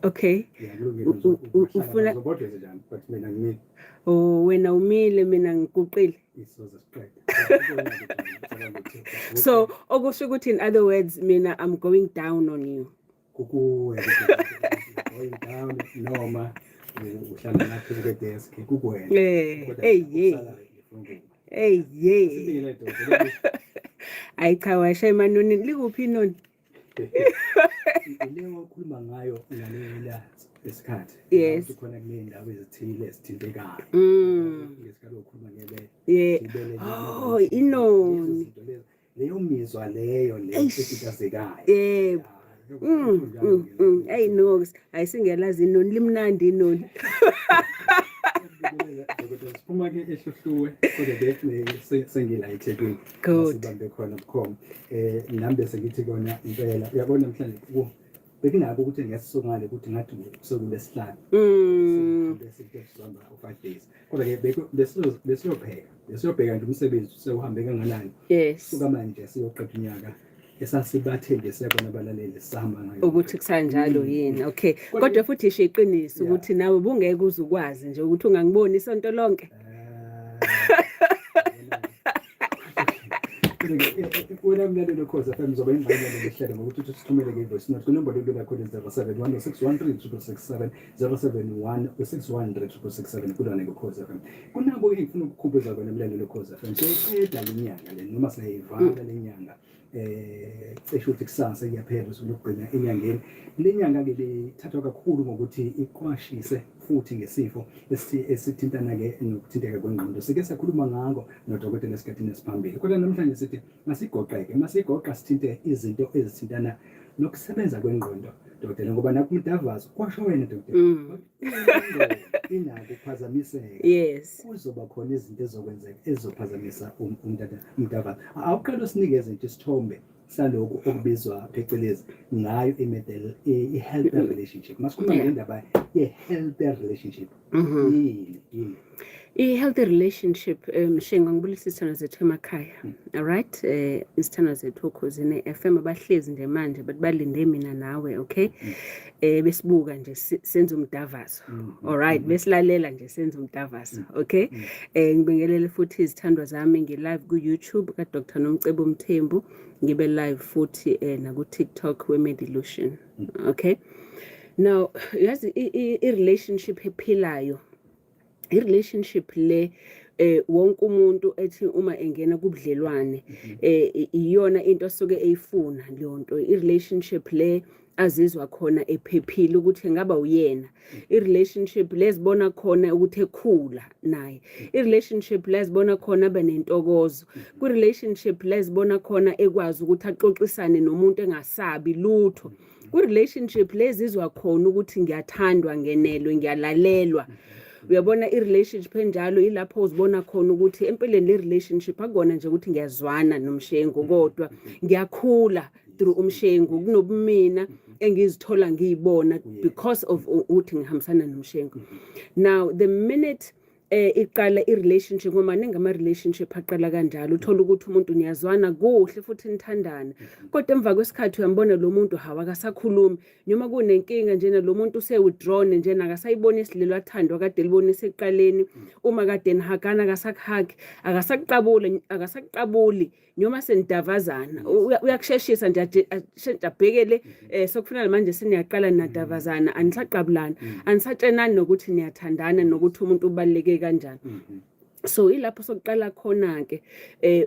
Okay. Yeah, kulungile. Ufuna Uzobodwa njani, but mina ngimile. Oh, wena umile, mina ngiguqile. Isoze siqede. So okusho ukuthi, in other words, mina I'm going down on you. Kukuwe, going down noma uhlala ngaphezu kwe-desk, kukuwena. Kodwa Hey ye. okusalayo ngifuna ukuma. Hey ye. Sibingelele, dokotela. Ayi cha, washaya emanonini. Likuphi inoni? Le wakhuluma ngayo ngalela esikhathi ukuthi khona kule ndawo ezithile ezithintekayo ngesikhathi okhuluma ngebele. Ibele. Oh, inoni. Lezo zinto lezo, leyo mizwa leyo le Eish. ekitazekayo. Yebo. Hey no, ayisingelazi inoni, limnandi inoni. Dokotela, siphuma ke eHluhluwe, kodwa ke sengila eThekwini. Good. Sibambe khona bukhoma. Nami bese ngithi kona impela uyabona namhlanje bekunako ukuthi ngesisuka ngale ukuthi ngathi sekulesihlanu. Bese kuzohamba u5 days. Kodwa ke besiyobheka nje umsebenzi sewuhambe kanganani. Suka manje siyoqeda unyaka esasibathembise kona abalaleli sihamba ngayo. Ukuthi kusanjalo yini. Okay. Kodwa futhi isho iqiniso ukuthi nawe bungeke uze ukwazi nje ukuthi ungangiboni isonto lonke. Wena mlaleli Ukhozi FM, uzoba ingxenye yaleli hlelo ngokuthi uthi usithumele nge-voice note kwinombolo elula khona 071 613 667, 071 613 667, kulona Ukhozi FM. Kunabo engifuna ukukhumbuza kona, mlaleli Ukhozi FM, siyoyiqeda le nyanga le noma siyayivala le nyanga, cishe ukuthi kusasa iyaphela, usuku lokugcina enyangeni. Le nyanga ke lithathwa kakhulu ngokuthi iqwashise futhi ngesifo esithintana ke nokuthinteka kwengqondo. Sike sakhuluma ngako nodokotela esikhathini esiphambili, kodwa namhlanje sithi masigoqeke, masigoqa sithinte izinto ezithintana nokusebenza kwengqondo, dokotela, ngoba nakumdavazo kwasho wena, dokotela, inako ukuphazamiseka. Kuzoba khona izinto ezizokwenzeka ezizophazamisa umdavazo. Awuqale usinikeze nje isithombe salokhu okubizwa phecelezi ngayo i-healthy relationship. Masikhuluma ngendaba ye-healthy relationship, yini yini? I-healthy relationship, Mshengu, ngibulisa izithandwa zethu emakhaya. Alright, izithandwa zethu Okhozini FM abahlezi nje manje but balinde mina nawe, okay? Besibuka nje senza umdavazo. Alright, besilalela nje senza umdavazo, okay? Ngibingelele futhi izithandwa zami ngi live ku YouTube ka Dr. Nomcebo Mthembu, ngibe live futhi na ku TikTok we Medilution. Okay? Now, yazi i relationship ephilayo, i-relationship le wonke umuntu ethi uma engena kubudlelwane iyona into asuke eyifuna leyo nto, i-relationship le azizwa khona ephephile ukuthi ngaba uyena, i-relationship lezibona khona ukuthi ekhula naye, i-relationship lezibona khona abe nentokozo kwi-relationship, lezibona khona ekwazi ukuthi axoxisane nomuntu engasabi lutho kwi-relationship, lezizwa khona ukuthi ngiyathandwa, ngenelwe, ngiyalalelwa. Uyabona, i-relationship enjalo ilapho uzibona khona ukuthi empeleni le relationship akukona nje ukuthi ngiyazwana noMshengu, kodwa ngiyakhula through uMshengu, kunobumina engizithola ngiyibona because of ukuthi ngihambisana noMshengu. Now, the minute iqala i-relationship, ngoba maningi ama-relationship aqala kanjalo, uthola ukuthi umuntu niyazwana kuhle futhi nithandana, kodwa emva kwesikhathi uyambona lo muntu, hawu, akasakhulumi noma kunenkinga njena, lo muntu use-withdrawn njena, akasayiboni isililo athandwa kade libonisa ekuqaleni. Uma kade nihagana, akasakuhagi, akasakuqabuli, akasakuqabuli noma senidavazana, uyakusheshisa nje, asheshe abhekele sokufuna manje seniyaqala nadavazana, anisaqabulani, anisatshenani nokuthi niyathandana nokuthi umuntu ubaluleke kanjani. So ilapho sokuqala khona ke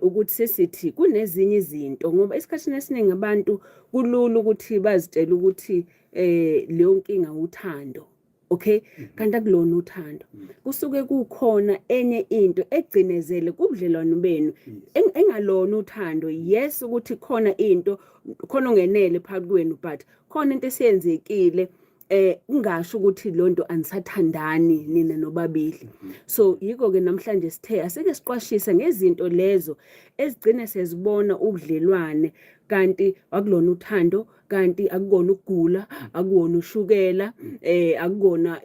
ukuthi sesithi kunezinye izinto, ngoba esikhathini esiningi abantu kulula ukuthi bazitshele ukuthi leyo nkinga uthando, okay, kanti akulona uthando. Kusuke kukhona enye into egcinezele kubudlelwano benu engalona uthando. Yes, ukuthi khona into khona ongenele phakathi kwenu, but khona into esiyenzekile kungasho ukuthi lonto anisathandani nina nobabili. So yiko ke namhlanje sithe asike siqwashise ngezinto lezo ezigcine sezibona ubudlelwane kanti akulona uthando, kanti akukona ukugula, akuwona ushukela, akukona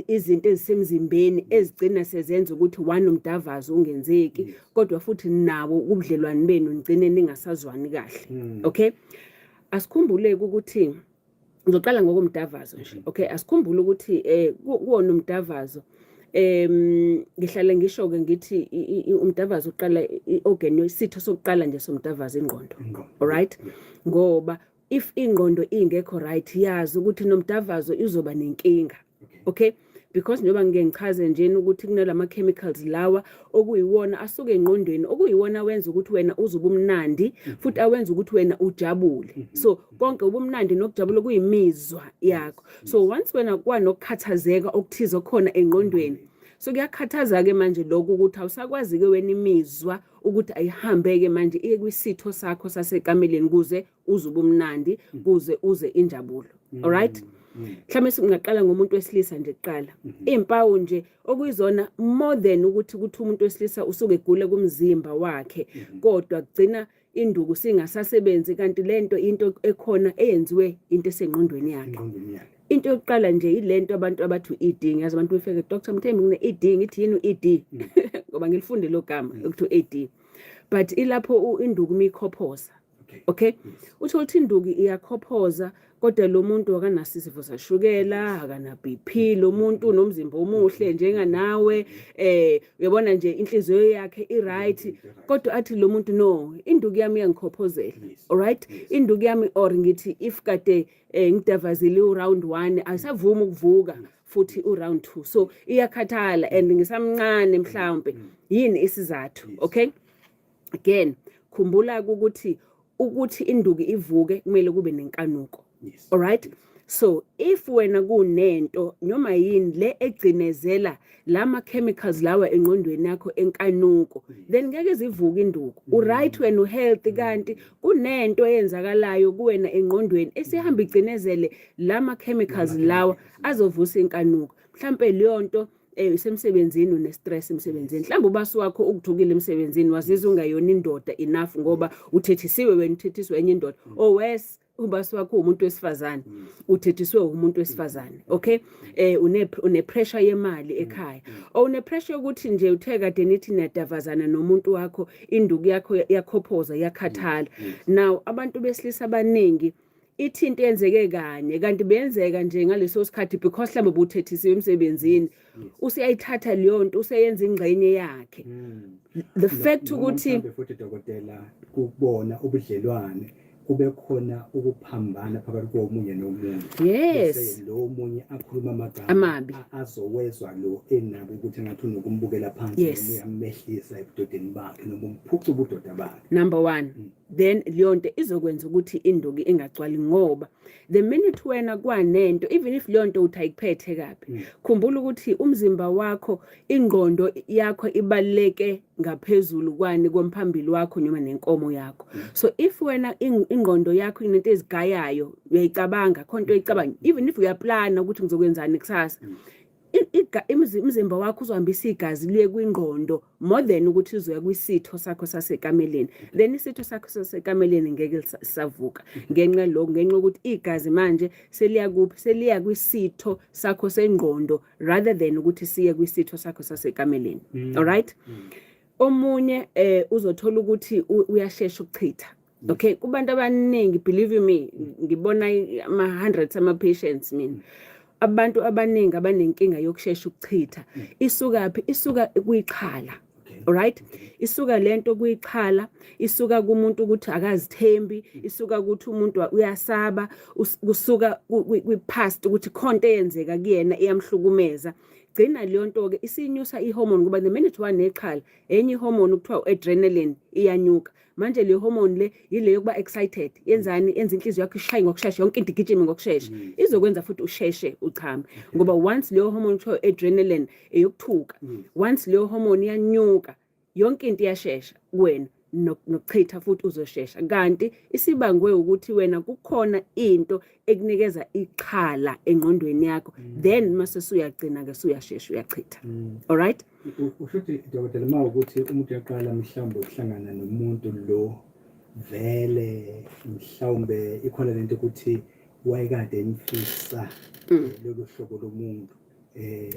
izinto ezisemzimbeni ezigcina sezenza ukuthi one umdavazo ungenzeki, kodwa futhi nawo ubudlelwane benu nigcine ningasazwani kahle. Okay, asikhumbuleke ukuthi Ngizoqala ngokomdavazo nje. Okay, asikhumbule ukuthi kuwona umdavazo, ngihlale ngisho ke ngithi umdavazo uqala i-organ, isitho sokuqala nje somdavazo ingqondo. Ingqondo. Alright, ngoba if ingqondo ingekho right, yazi ukuthi nomdavazo izoba nenkinga. Okay, because njengoba ngike ngichaze nje ukuthi kunalama chemicals lawa okuyiwona asuke engqondweni, okuyiwona wenza ukuthi wena uze ubumnandi futhi awenza ukuthi wena ujabule. So konke ubumnandi nokujabula kuyimizwa yakho. So once wena kwanokukhathazeka okuthize khona engqondweni, so kuyakhathaza ke manje lokhu ukuthi awusakwazi ke wena imizwa ukuthi ayihambe ke manje iye kwisitho sakho sasekameleni kuze uze ubumnandi, kuze uze injabulo. Alright, mhlawumbe singaqala ngomuntu wesilisa nje kuqala. Izimpawu nje okuyizona, more than ukuthi umuntu wesilisa usuke egule kumzimba wakhe, kodwa kugcina induku singasasebenzi, kanti lento into ekhona eyenziwe into esengqondweni yakhe. Engqondweni yakhe. Into yokuqala nje ilento abantu abathi u-ED. Ngiyazi abantu befike, "Dr Mthembu, ngine-ED." Ngithi, "Yini u-ED?" Ngoba ngilifunde lo gama ukuthi u-ED, but ilapho induku mikhophoza. Okay, uthola ukuthi induku iyakhophoza, kodwa lo muntu akanaso isifo sashukela, akana BP, lo muntu unomzimba omuhle njenganawe, uyabona nje inhliziyo yakhe i-right, kodwa athi lo muntu, "No, induku yami iyangikhophozela." Alright, induku yami, or ngithi if kade ngidavazile u-round 1, ayisavumi ukuvuka futhi u-round 2, so iyakhathala and ngisamncane mhlawumbe. Yini isizathu? Okay, again khumbula ukuthi induku ivuke kumele kube nenkanuko. Alright, so if wena kunento noma yini le egcinezela lama chemicals lawa engqondweni yakho enkanuko, then ngeke zivuke induku. Uright wena, uhealthy, kanti kunento eyenzakalayo kuwena engqondweni esihamba igcinezele lama chemicals lawa azovusa inkanuko. Mhlambe leyo nto isemsebenzini, une stress emsebenzini, mhlawumbe ubasi wakho ukuthukile emsebenzini, wazizwa ungayona indoda enough ngoba uthethisiwe wena, uthethiswe enye indoda, or worse, ubasi wakho umuntu wesifazane, uthethiswe umuntu wesifazane. Okay, une pressure yemali ekhaya, or une pressure yokuthi nje uthe kade nithi niyadavazana nomuntu wakho, induku yakho yakhophoza, yakhathala. Now abantu besilisa abaningi ithi into eyenzeke kanye, kanti beyenzeka nje ngaleso sikhathi because mhlawumbe buthethisiwe emsebenzini, useyayithatha leyo nto, useyenza ingxenye yakhe. The fact Noma ukuthi mhlambe futhi, dokotela, kubona ubudlelwane kube khona ukuphambana phakathi komunye nomunye, bese lo omunye akhuluma amagama Amabi. Azowezwa lo enabo ukuthi engathi unokumbukela phansi noma uyamehlisa ebudodeni bakhe noma umphuca ubudoda bakhe. Number one, then leyo nto izokwenza ukuthi induku ingagcwali, ngoba the minute wena kwanento, even if leyo nto uthi ayikuphethe kabi, khumbula ukuthi umzimba wakho, ingqondo yakho ibaluleke ngaphezulu kwani komphambili wakho noma nenkomo yakho. So if wena ingqondo yakho inento ezigayayo, uyayicabanga khona into oyicabanga, even if uyaplana ukuthi ngizokwenzani kusasa, umzimba wakho uzohambisa igazi liye kwingqondo more than ukuthi uzoya kwisitho sakho sasekameleni. Then isitho sakho sasekameleni ngeke sisavuka ngenxa lokho, ngenxa yokuthi igazi manje seliya kuphi? Seliya kwisitho sakho sengqondo rather than ukuthi siye kwisitho sakho sasekameleni. Alright, omunye uzothola ukuthi uyashesha ukuchitha. Okay, kubantu abaningi, believe you me, ngibona ama hundreds ama patients mina, abantu abaningi abanenkinga yokushesha ukuchitha. Isuka phi? Isuka kuyixhala. Alright, isuka lento kuyixhala, isuka kumuntu ukuthi akazithembi, isuka ukuthi umuntu uyasaba, kusuka kwi-past ukuthi khonto eyenzeka kuyena iyamhlukumeza. Gcina leyo nto ke isinyusa ihormone, ngoba the minute wanexhala, enye ihormone okuthiwa adrenaline iyanyuka. Manje le hormone le yile yokuba excited. Yenzani? Yenza inhliziyo yakho ishaye ngokushesha, yonke into igijime ngokushesha, izokwenza futhi usheshe uchame, ngoba once leyo hormone kuthiwa adrenaline eyokuthuka, once leyo hormone iyanyuka, yonke into iyashesha kuwena, nokuchitha futhi uzoshesha, kanti isibangwe ukuthi wena kukhona into ekunikeza ixhala engqondweni yakho. Then mase suyagcina ke suyashesha uyachitha. Alright. Usho ukuthi, dokotela, uma ukuthi umuntu uyaqala mhlawumbe ukuhlangana nomuntu lo, vele mhlawumbe ikhona lento ukuthi wayekade emfisa lolu hlobo lomuntu,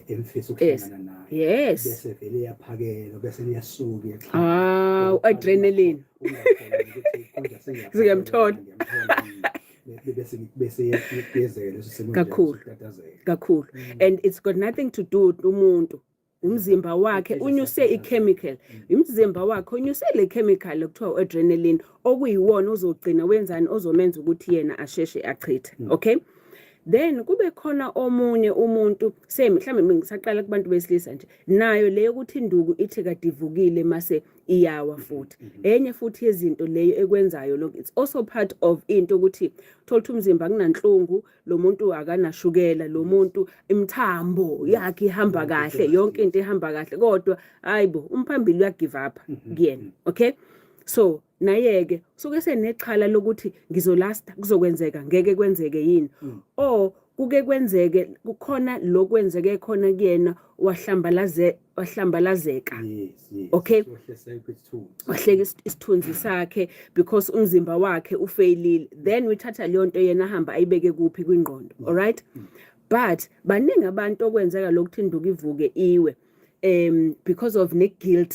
emfisa ukuhlangana naye, bese vele iyaphakela, bese liyasuka iyexhala. Ah, adrenaline. Ungakhona ukuthi konje Siyamthola. Ngiyamthola. Bese yezeka leso simo. Kakhulu. Kakhulu. And it's got nothing to do with umuntu, umzimba wakhe unyuse i-chemical, umzimba wakhe unyuse le chemical ekuthiwa adrenaline, okuyiwona ozogcina wenzani, ozomenza ukuthi yena asheshe achithe, okay? Then kube khona omunye umuntu, same, mhlawumbe ngisaqala kubantu besilisa nje, nayo leyo ukuthi induku ithi kade ivukile mase iyawa futhi. Enye futhi yezinto leyo ekwenzayo lokho, it's also part of into ukuthi thola ukuthi umzimba akunanhlungu, lo muntu akanashukela, lo muntu imithambo yakhe ihamba kahle, yonke into ihamba kahle, kodwa hayibo, umphambili uyagive up kuyena, okay? So naye-ke suke senexhala lokuthi ngizolasta, kuzokwenzeka, ngeke kwenzeke yini, or kuke kwenzeke kukhona lokwenzeke khona kuyena, wahlambalaze, wahlambalazeka. Okay. Wehlisa isithunzi. Wahleka isithunzi sakhe because umzimba wakhe ufeyilile. Then uyithatha leyo nto yena ahamba ayibeke kuphi? Kwingqondo, alright? But baningi abantu okwenzeka lokuthi induku ivuke iwe because of ne guilt,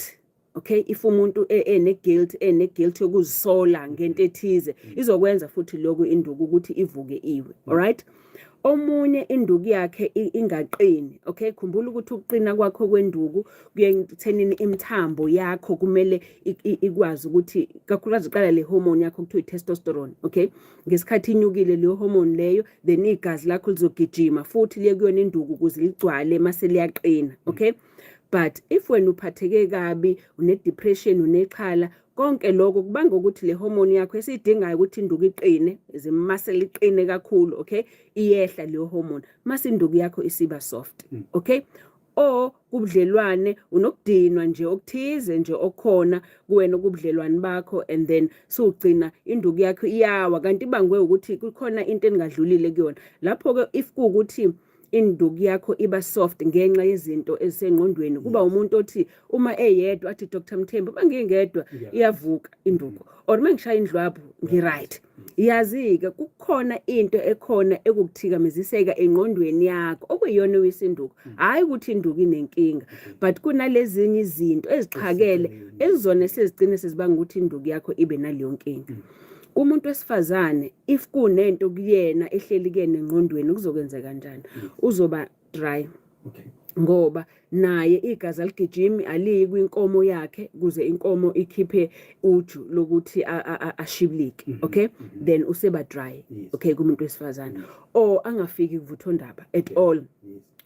okay? If umuntu ene guilt yokuzisola ngento ethize, izokwenza futhi lokhu induku ukuthi ivuke iwe, alright? Omunye induku yakhe ingaqini, okay? Khumbula ukuthi ukuqina kwakho kwenduku kuye ekuthenini imithambo yakho kumele ikwazi ukuthi, kakhulukazi iqala le hormone yakho kuthiwa i-testosterone, okay? Ngesikhathi inyukile leyo hormone leyo, then igazi lakho lizogijima futhi liye kuyona induku ukuze ligcwale, mase liyaqina, okay? But if wena uphatheke kabi, une-depression, unexhala, konke lokho kubanga ukuthi le hormone yakho esiyidingayo ukuthi induku iqine, izimuscle iqine kakhulu, okay, iyehla leyo hormone, mase induku yakho isiba soft, okay? Or kubudlelwane, unokudinwa nje okuthize nje okukhona kuwena kubudlelwane bakho, and then sugcina induku yakho iyawa, kanti ibangwe ukuthi kukhona into engadlulile kuyona lapho ke. If kuwukuthi induku yakho iba soft ngenxa yezinto ezisengqondweni, kuba umuntu othi uma eyedwa athi, "Dr Mthembu, uma ngingedwa iyavuka induku, or uma ngishaya indlwabu ngi-right." Yazi-ke kukhona into ekhona ekukuthikameziseka engqondweni yakho okuyiyona ewisinduku, hhayi ukuthi induku inenkinga, but kunalezinye izinto ezixhakele ezizona esezigcine sezibanga ukuthi induku yakho ibe naleyo nkinga. Kumuntu wesifazane, if kunento kuyena ehleli kuyena engqondweni, kuzokwenza kanjani? Uzoba dry ngoba naye igazi aligijimi, aliyi kwinkomo yakhe kuze inkomo ikhiphe uju lokuthi ashibilike, okay? Then useba dry, okay, kumuntu wesifazane, or angafiki kuvuthondaba at all.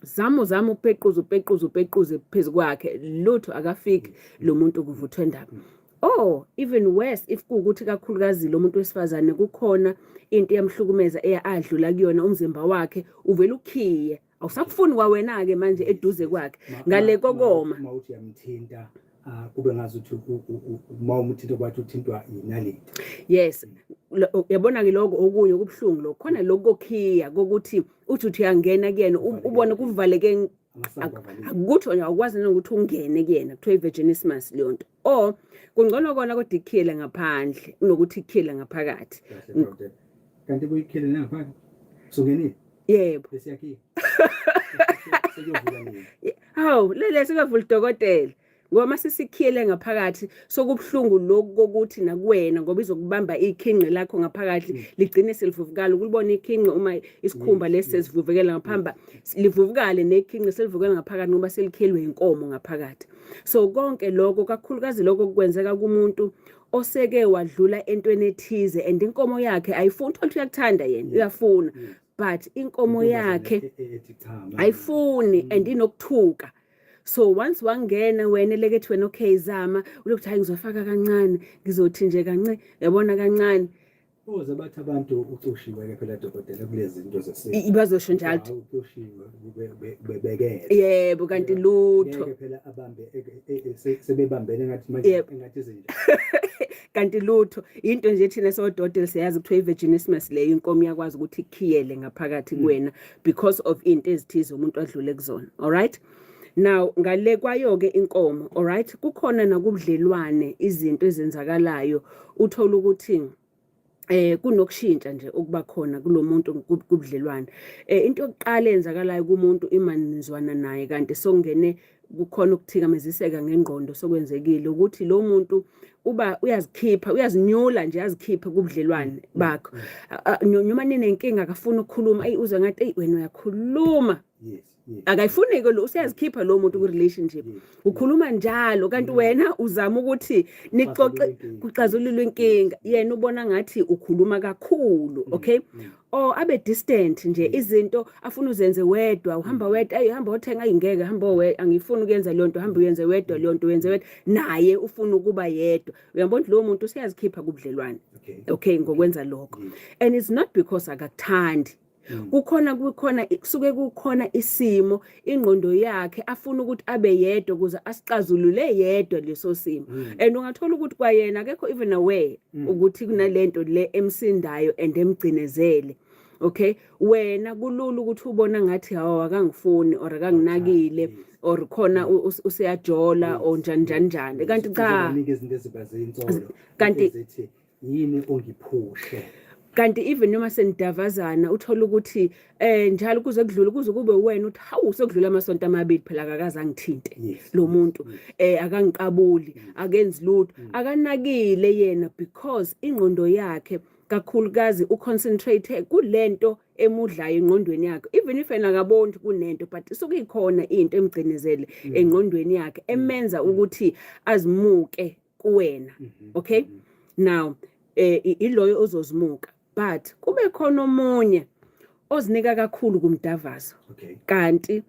Zama, uzama upequza, upequza, upequze phezu kwakhe, lutho, akafiki lo muntu kuvuthondaba. Or even worse, if kuwukuthi kakhulukazi lo muntu wesifazane kukhona into eyamhlukumeza eya adlula kuyona, umzimba wakhe uvela ukhiye, awusakufuni kwawena-ke manje eduze kwakhe ngale kokoma. Uma uthi uyamthinta, kube ngazuthi uma umthinta kwathi uthintwa inaliti. Yes, uyabona-ke lokho okunye okubuhlungu lokho khona, lokhu kokhiya kokuthi uthi uyangena kuyena, ubone kuvaleke. Amasango avalile. Akutho nje awukwazi nokuthi ungene kuyena, kuthiwa i-vaginismus leyo nto, or kungcono kona kodwa ikhiyele ngaphandle kunokuthi ikhiyele ngaphakathi. Kahle, dokotela. Kanti kuyikhele nangaphandle sungenile? Yebo. Bese yakhiya sekuyovula nini? Hawu, lele sekavula udokotela, ngoba mase sikhiyele ngaphakathi sokubuhlungu lokhu kokuthi nakuwena, ngoba izokubamba ikhinqi lakho ngaphakathi, ligcine selivuvukala. Ukulibona ikhinqi uma isikhumba lesi sesivuvukela ngaphamba, livuvukale nekhinqi selivukela ngaphakathi ngoba selikhiyelwe inkomo ngaphakathi. So konke lokho, kakhulukazi lokho kwenzeka kumuntu oseke wadlula entweni ethize and inkomo yakhe ayifuni. Uthola ukuthi uyakuthanda yena, uyafuna, but inkomo Intombazane yakhe ethi cha mama. Ayifuni and inokuthuka. So once wangena wena elekethi wena, okay, zama ulokuthi hayi, ngizofaka kancane, ngizothi nje kancane, yabona, kancane. Oze bathi abantu ucushiwe-ke phela, dokotela, kulezi zinto zesintu. Bazosho njalo. Hawu, ucushiwe, bebekele. Yebo, kanti lutho. Ngeke phela abambe sebebambene ngathi manje engathi izinja. Kanti lutho, into nje thina sodokotela siyazi kuthiwa i-vaginismus leyo, inkomo iyakwazi ukuthi ikhiyele ngaphakathi kuwena because of into ezithize umuntu adlule kuzona, alright? Now ngale kwayo-ke inkomo, alright, kukhona nakubudlelwane izinto ezenzakalayo, uthola ukuthi kunokushintsha nje okuba khona kulomuntu kubudlelwane. Into yokuqala eyenzakalayo kumuntu imanizwana naye kanti sokungene Kukhona ukuthikameziseka ngengqondo sokwenzekile ukuthi lo muntu uba uyazikhipha, uyazinyula nje, azikhiphe kubudlelwane bakho. Noma ninenkinga, akafuni ukukhuluma. Ayi, uzwa ngathi, eyi, wena uyakhuluma. Akayifuni-ke lo, useyazikhipha lo muntu ku-relationship. Ukhuluma njalo, kanti wena uzama ukuthi nixoxe, inkinga. Kuxazululwe inkinga. Yena ubona ngathi ukhuluma kakhulu, okay? Or abe distant nje, izinto afuna uzenze wedwa, uhamba wedwa. Ayi, hamba othenga, ayingeke, hamba we, angifuni ukuyenza leyo nto, hamba uyenze wedwa leyo nto, uyenze wedwa. Naye ufuna ukuba yedwa. Uyabona ukuthi lowo muntu useyazikhipha kubudlelwane. Okay, ngokwenza lokho. And it's not because akakuthandi. Kukhona kusuke kukhona isimo, ingqondo yakhe afuna ukuthi abe yedwa ukuze asixazulule yedwa leso simo. And ungathola ukuthi kwayena akekho even aware ukuthi kunalento le emsindayo and emgcinezele, okay? Wena kulula ukuthi ubona ngathi, hawu, akangifuni or akanginakile or khona useyajola or njani njani njani, kanti cha. Kuzobanika izinto eziba zinsolo ezithi yini ongiphushe. Kanti even noma senidavazana, uthola ukuthi njalo kuze kudlule, kuze kube wena uthi, hawu, sekudlula amasonto 2 phela, akakaze angithinte lo muntu, akangiqabuli, akenzi lutho, akanakile yena, because ingqondo yakhe kakhulukazi uconcentrate kulento emudlayo engqondweni yakhe, even if yena akaboni kunento, but isuke ikhona into emgcinezele engqondweni yakhe emenza ukuthi azimuke kuwena. Okay, now iloyo ozozimuka, but kube khona omunye ozinika kakhulu kumdavazo. Kanti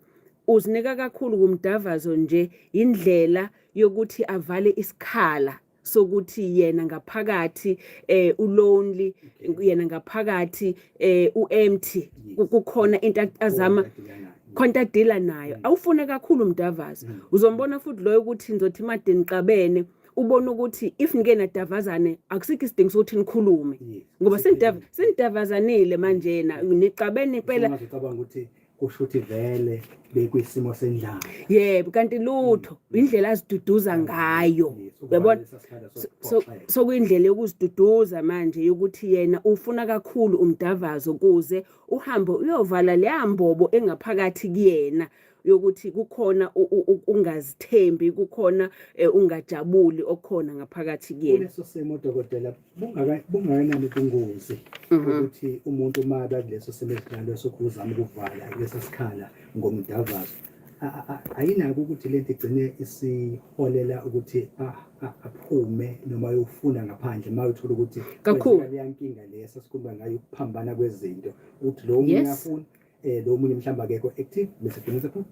uzinika kakhulu kumdavazo nje indlela yokuthi avale isikhala sokuthi yena ngaphakathi ulonely, yena ngaphakathi uempty. Kukhona into azama khonto adila nayo, awufuna kakhulu umdavazo. Uzombona futhi loyo ukuthi nizothi made niqabene, ubona ukuthi if nike nadavazane, akusikho isidingo sokuthi nikhulume ngoba senidavazanile manjena, niqabene impela. Ungacabanga ukuthi kusho ukuthi vele bekwisimo sendlala. Yebo, kanti lutho, indlela aziduduza ngayo. Uyabona? Uyabona, so kuyindlela yokuziduduza manje yokuthi yena ufuna kakhulu umdavazo kuze uhambe uyovala leya mbobo engaphakathi kuyena yokuthi kukhona ungazithembi, kukhona ungajabuli okukhona ngaphakathi kuyena. Kuleso simo, dokotela, bungakanani ubungozi ukuthi umuntu uma kuleso simo esinjalo sokuzama ukuvala leso sikhala ngomdavazo, ayinako ukuthi lento igcine isiholela ukuthi aphume noma ayofuna ngaphandle, uma uthola ukuthi Kakhulu. kwenzeka leya nkinga le esasikhuluma ngayo, ukuphambana kwezinto, ukuthi lo omunye uyafuna, lo omunye mhlawumbe akekho active, bese gcina sephuma?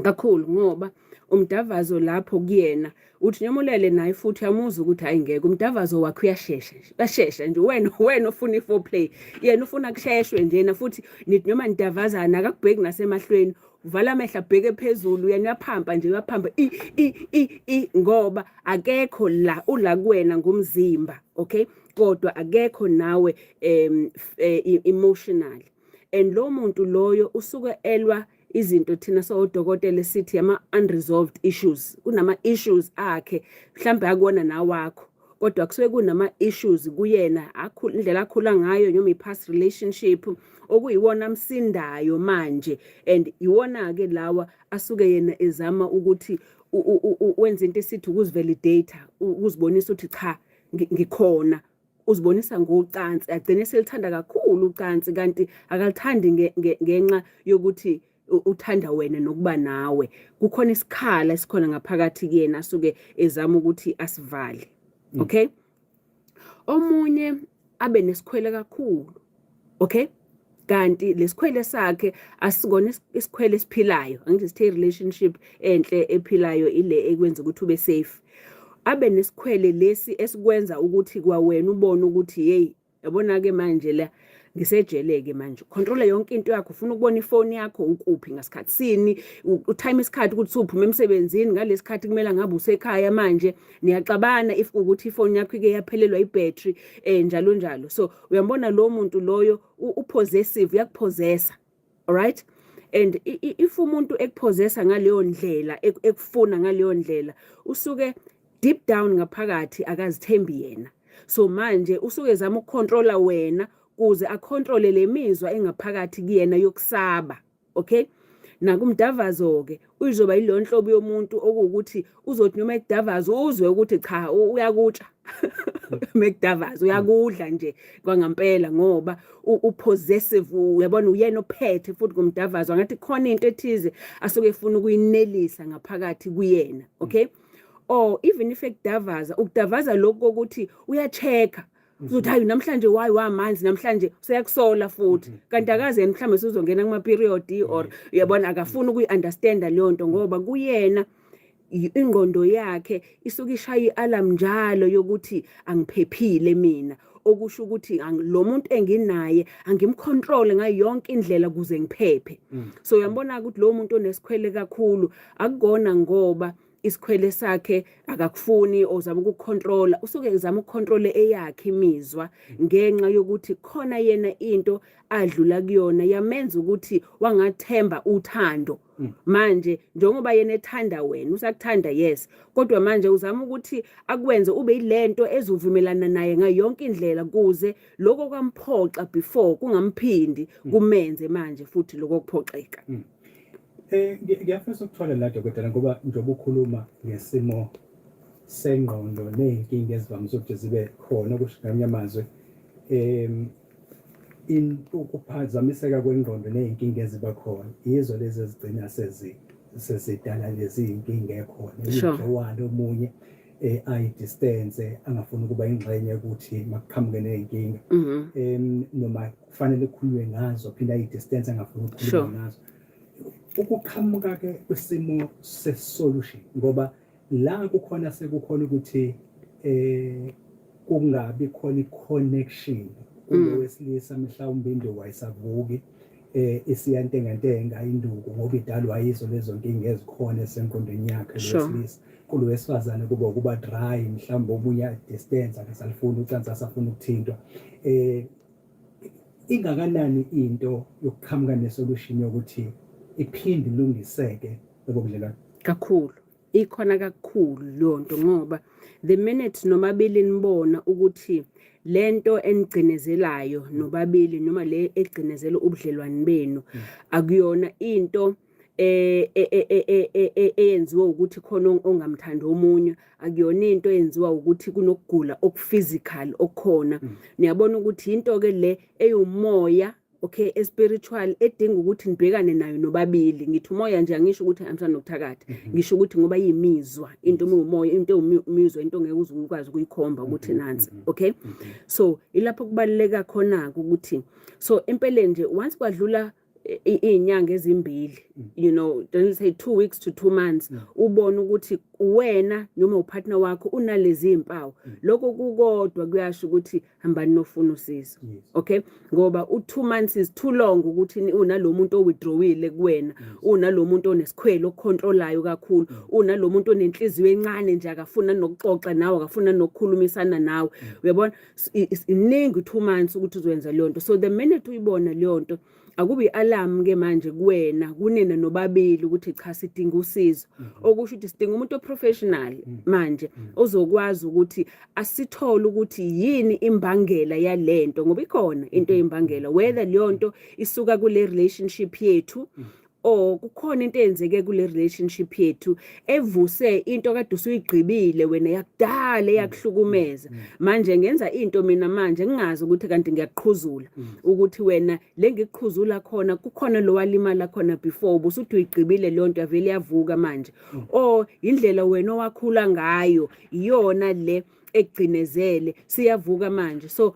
Kakhulu, ngoba umdavazo lapho kuyena uthi noma ulele naye futhi uyamuzwa ukuthi hayi, ngeke, umdavazo wakhe uyashesha nje, uyashesha nje. Wena ufuna i-foreplay, yena ufuna kusheshwe njena. Futhi nithi noma nidavazana, akakubheki nasemahlweni, uvala amehlo abheke phezulu. Yena uyaphampa nje, uyaphampa i i i i ngoba akekho la, ula kuwena ngomzimba, okay, kodwa akekho nawe emotionally. And lo muntu loyo usuke elwa izinto thina sowodokotela sithi ama unresolved issues. Kunama issues akhe, mhlambe akuwona nawakho, kodwa kusuke kunama issues kuyena, akhula indlela akhula ngayo noma i-past relationship okuyiwona amsindayo manje, and iwona ke lawa asuke yena ezama ukuthi wenze into esithi ukuzivalidate, ukuzibonisa ukuthi cha, ngikhona. Uzibonisa ngocansi, agcine selithanda kakhulu ucansi, kanti akalithandi ngenxa yokuthi uthanda wena nokuba nawe. Kukhona isikhala esikhona ngaphakathi kuyena asuke ezama ukuthi asivale. Okay, omunye abe nesikhwele kakhulu, okay, kanti lesikhwele sakhe asikona isikhwele esiphilayo. Angithi sithe relationship enhle ephilayo ile ekwenza ukuthi ube safe. Abe nesikhwele lesi esikwenza ukuthi kwawena ubone ukuthi, hey, yabona ke manje la ngisejele ke manje. Control yonke into yakho, ufuna ukubona ifoni yakho ukuphi, ngasikhathi sini, utime isikhathi ukuthi uphuma emsebenzini ngalesikhathi kumele ngabe usekhaya. Manje niyaxabana if ukuthi ifoni yakho ike yaphelelwa ibattery, njalo njalo. So uyambona lo muntu loyo upossessive, uyakupossessa, alright? And if umuntu ekupossessa ngaleyo ndlela, ekufuna ngaleyo ndlela, usuke deep down ngaphakathi akazithembi yena. So manje usuke ezama ukucontrola wena kuze acontrole le mizwa engaphakathi kuyena yokusaba, okay? Nakumdavazo-ke uzoba yileyo nhlobo yomuntu okuwukuthi uzothi noma ekudavaza uzwe ukuthi cha, uyakutsha mekudavaza, uyakudla nje kwangampela, ngoba u-possessive, uyabona, uyena ophethe futhi kumdavazo, ngathi khona into ethize asuke efuna ukuyinelisa ngaphakathi kuyena, okay? Or even if ekudavaza, ukudavaza lokhu kokuthi uya-check-a, uzothi, "Hayi, namhlanje wayi wamanzi namhlanje," useyakusola futhi, kanti akaze yena mhlawumbe usuzongena kuma-period or, uyabona, akafuni ukuyi-understanda leyo nto, ngoba kuyena ingqondo yakhe isuke ishaya i-alarm njalo yokuthi angiphephile mina, okusho ukuthi lo muntu enginaye angimcontrol ngayo yonke indlela ukuze ngiphephe. So uyambona ukuthi lo muntu onesikhwele kakhulu akukona ngoba isikhwele sakhe akakufuni ozama ukucontrola, usuke ezama ukucontrola eyakhe imizwa ngenxa yokuthi khona yena into adlula kuyona yamenza ukuthi wangathemba uthando. Manje njengoba yena ethanda wena, usakuthanda, yes, kodwa manje uzama ukuthi akwenze ube yilento ezovumelana naye ngayo yonke indlela, kuze lokho kwamphoxa before kungamphindi kumenze manje futhi lokho kuphoxeka. Ngiyafisa ukuthola la, dokotela, ngoba njengoba ukhuluma ngesimo sengqondo ney'nkinga ezivamise ukuthi zibe khona, kusho ngamanye amazwi in ukuphazamiseka kwengqondo ney'nkinga eziba khona yizo lezi ezigcina sezidala lezi y'nkinga ekhona. Withdrawal, omunye ayi-distance, angafuni ukuba ingxenye ukuthi makuqhamuke ney'nkinga, noma kufanele kukhulunywe ngazo, phinde ayi-distance, angafuni ukukhuluma ngazo. Ukuqhamuka ke kwisimo se-solution, ngoba la kukhona sekukhona ukuthi kungabi khona i-connection kulo wesilisa, mhlawumbe induku ayisavuki, isiyantengantenga induku ngoba idalwa yizo lezo nkinga ezikhona esengqondweni yakhe lo wesilisa. Kulo wesifazane kuba ukuba dry, mhlawumbe omunye distance, akasalifuni ucansi, asafuna ukuthintwa. Ingakanani into yokuqhamuka nesolution yokuthi iphinde ilungiseke lobo budlelwane? Kakhulu, ikhona kakhulu leyo nto, ngoba the minute nomabili nibona ukuthi lento enigcinezelayo nobabili noma le egcinezela ubudlelwane benu akuyona into eyenziwa ukuthi khona ongamthandi omunye, akuyona into eyenziwa ukuthi kunokugula okuphysical okukhona, niyabona ukuthi into ke le eyumoya, okay, espiritual, edinga ukuthi nibhekane nayo nobabili. Ngithi umoya nje, angisho ukuthi ihambisana nokuthakatha, ngisho ukuthi ngoba yimizwa, into umoya, into ewumizwa, into ongeke uze ukwazi ukuyikhomba ukuthi nansi, okay? So ilapho kubaluleka khona ukuthi, so empeleni nje, once kwadlula iy'nyanga ezimbili, don't say 2 weeks to 2 months, ubone ukuthi wena noma upartner wakho unalezi iy'mpawu, lokho kukodwa kuyasho ukuthi hambani nofuna usizo. Okay, ngoba u-2 months is too long ukuthi unalo muntu owithdrawile kuwena, unalo muntu onesikhwele okucontrolayo kakhulu, unalo muntu onenhliziyo encane nje, akafuna nokuxoxa nawe, akafuna nokukhulumisana nawe, uyabona? Iningi 2 months ukuthi uzoyenza leyo nto. So the minute uyibona leyo nto, akube i-alarm ke manje kuwena, kunina nobabili, ukuthi cha, sidinga usizo, okusho ukuthi sidinga umuntu oprofessional manje ozokwazi ukuthi asithole ukuthi yini imbangela yalento, ngoba ikhona into eyimbangela, whether leyo nto isuka kule relationship yethu or kukhona into eyenzeke kule relationship yethu evuse into kade usuyigqibile wena yakudala eyakuhlukumeza. Manje ngenza into mina manje ngingazi ukuthi kanti ngiyakuqhuzula, ukuthi wena le ngikuqhuzula khona kukhona lo walimala khona before, ubusuthi uyigqibile leyo nto, yavele yavuka manje, or indlela wena owakhula ngayo iyona le ekugcinezele, siyavuka manje. So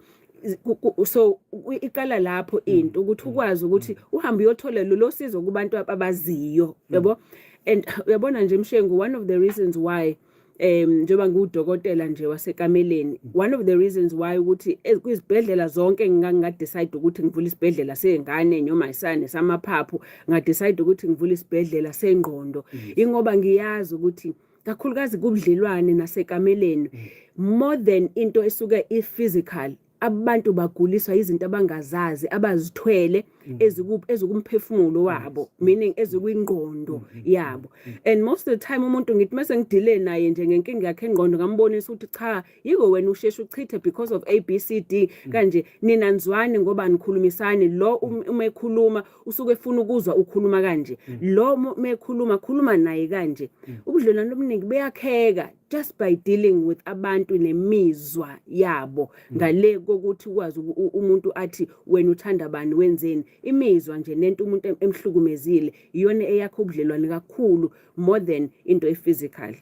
iqala lapho into ukuthi ukwazi ukuthi uhambe uyothola lolo sizo kubantu abaziyo, yabo. And uyabona nje, Mshengu, one of the reasons why, njengoba ngiwudokotela nje wasekameleni, one of the reasons why ukuthi kwizibhedlela zonke nginga-decide ukuthi ngivule isibhedlela sey'ngane noma isane samaphaphu, nga-decide ukuthi ngivule isibhedlela sengqondo, ingoba ngiyazi ukuthi kakhulukazi kubudlelwane nasekameleni, more than into esuke i-physical, abantu baguliswa izinto abangazazi abazithwele. Ezikumphefumulo wabo, meaning ezikwingqondo yabo. And most of the time umuntu ngithi mase ngidile naye nje ngenkinga yakhe engqondo, ngambonisa ukuthi cha, yiko wena usheshe uchithe because of A B C D kanje, nina nizwani ngoba nikhulumisani. Lo uma ekhuluma usuke efuna ukuzwa ukhuluma kanje, lo uma ekhuluma khuluma naye kanje. Ubudlelwano obuningi beyakheka just by dealing with abantu nemizwa yabo, ngale kokuthi ukwazi umuntu athi wena uthanda bani, wenzeni. Imizwa nje nento umuntu emhlukumezile iyona eyakho ubudlelwane kakhulu, more than into e-physical.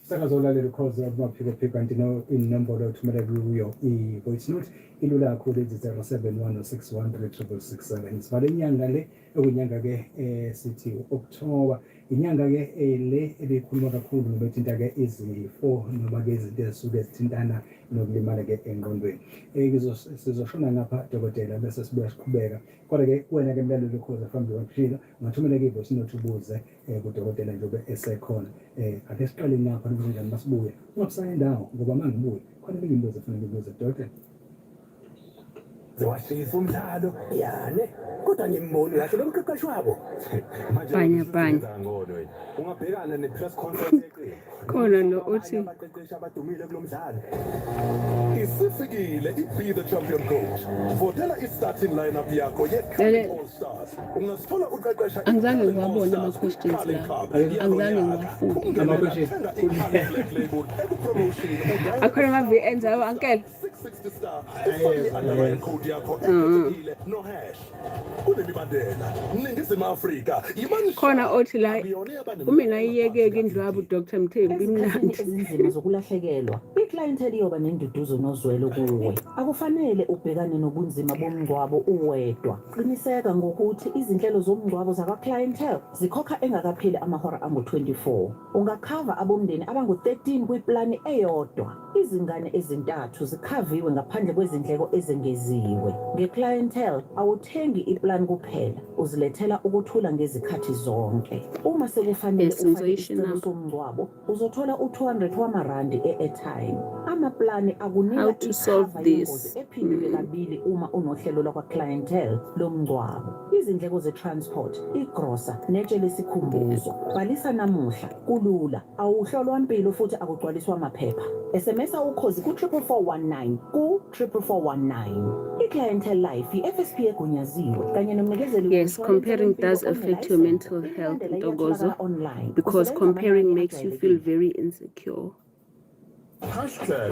Sakazolalela Ukhozi kumaphiko phiko, kanti no inombolo othumela kuyo i-voice note ilula kakhulu, ithi 071 613 667. Sivale inyanga le, okunyanga ke sithi October, inyanga ke le ebeyikhuluma kakhulu ngoba ethinta ke izifo noma ke izinto ezisuke zithintana nokulimala ke engqondweni. Sizoshona ngapha, dokotela, bese sibuya siqhubeka. Kodwa ke wena ke mlaleli Ukhozi FM wakushilo, ungathumela ke i-voice note ubuze kudokotela njengoba esekhona. Ake siqale ngapha nokuthi njani masibuye. Ungabusayi indawo ngoba mangibuye khona eminye imibuzo efanele ngibuze dokotela. Washisa umdlalo yane, kodwa ngimboni kahle lo mqeqeshi wabo. Manje Bhanya, bhanya. kangcono wena. Ungabhekana ne-press conference yeqembu. Khona lo othi Abaqeqeshi abadumile kulo mdlalo. Isifikile i-Be the Champion Coach. Votela i-starting lineup yakho ye-Carling Lele- All Stars. Ungasithola uqeqesha Angizange i-Carling All ngiwabone Stars ama-questions kwi-Carling la. Cup Angizange yalo nyaka. ngiwafunde. Ungenela, Ama-questions. thenga i-Carling Black Label ekupromotion udayele Akhona ama-VNs awo, uncle. 660 star, ufake i-underline code yakho ekhethekile no-hash. Kunemibandela. Ningizimu Afrika. Yimani Khona othi la akuyona eyabaneminyaka kumina iyekeke engaphansi indlwabu, Dr Mthembu, Ezikhathini imnandi. ezinzima zokulahlekelwa, i-clientele iyoba nenduduzo nozwelo kuwe. Akufanele ubhekane nobunzima bomngcwabo uwedwa. Qiniseka ngokuthi izinhlelo zomngcwabo zakwa-Clientele zikhokha engakapheli amahora angu-24. Ungakhava abomndeni abangu-13 kwiplani eyodwa. Izingane ezintathu zikhaviwe ngaphandle kwezindleko ezengeziwe. Nge-Clientele awuthengi iplani kuphela, uzilethela ukuthula ngezikhathi zonke. Uma sekufanele Yes, ufake ngizoyisho isicelo inamba. somngcwabo, uzothola u-200 wamarandi e-airtime. Amaplani akunika How to solve ikhava this. yengozi ephindwe kabili uma unohlelo lwakwa-Clientele lomngcwabo. Izindleko ze-transport, igrosa netshe lesikhumbuzo. Bhalisa namuhla, kulula, awuhlolwa mpilo futhi akugcwaliswa amaphepha. SMS Ukhozi ku-44419 ku-44419. I-Clientele Life i-FSP egunyaziwe kanye nomnikezeli. Yes, comparing does affect your mental health, Ntokozo, because comparing makes you feel very insecure. Hashtag